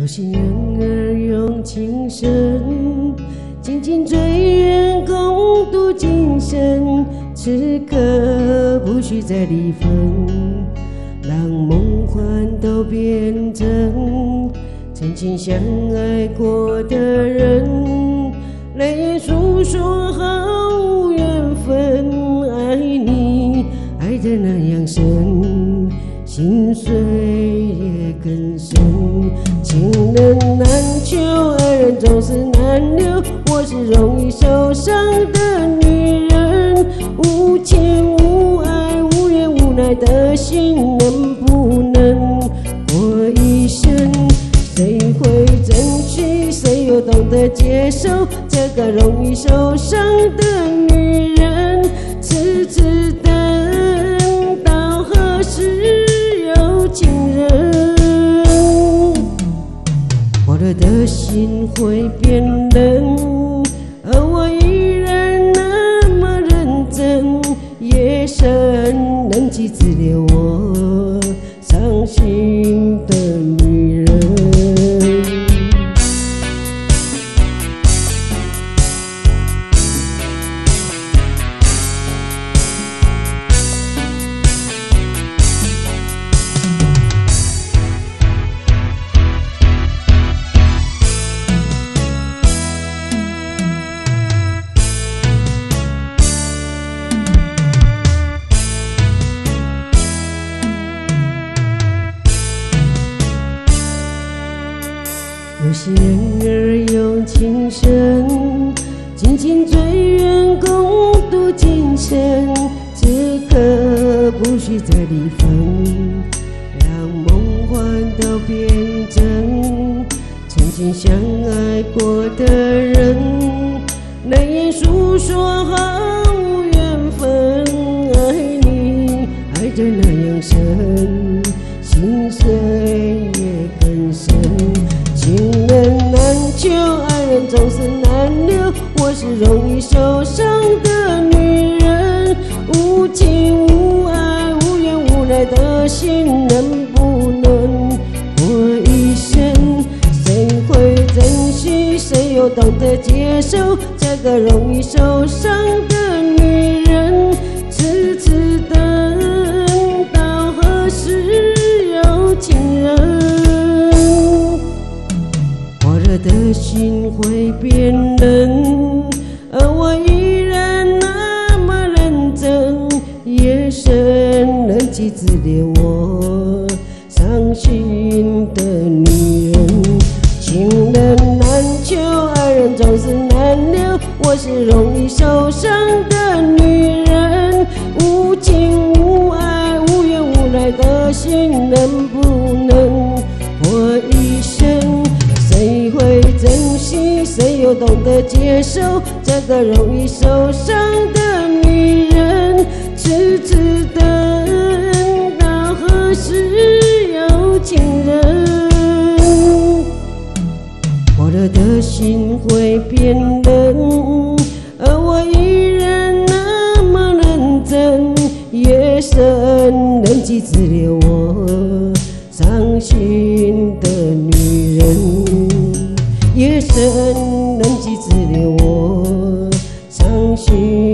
有些人兒用情深，靜靜追願共度今生，此刻不需再離分，讓夢幻都變真。曾經相愛過的人，淚眼訴說毫無緣分，愛你愛得那樣深，心碎也更深。情人難求，愛人總是難留。我是容易受傷的女人，無情無愛無怨無奈的心，能不能過一生？誰會珍惜？誰又懂得接受這個容易受傷的女人？痴痴等到何時有情人？火熱的心會變冷，而我依然那麼認真。夜深人靜，只留我傷心的女人。有些人兒用情深，靜靜追願共度今生，此刻不需再離分，讓夢幻都變真。曾經相愛過的人，淚眼訴說毫無緣分，愛你愛得那樣深，心碎也更深。情人難求，愛人總是難留。我是容易受傷的女人，無情無愛無怨無奈的心，能不能過一生？誰會珍惜？誰又懂得接受這個容易受傷的女人？痴痴等到何時有情人？火熱的心會變冷，而我依然那麼認真。夜深人靜，只留我傷心的女人。情人難求，愛人總是難留。我是容易受傷的女人，無情無愛無怨無奈的心，能不能過一生？誰會珍惜？誰又懂得接受這個容易受傷的女人？痴痴等到何時有情人？火熱的心會變冷，而我依然那麼認真。夜深人靜，只留我傷心的女人。夜深人靜，只留我傷心。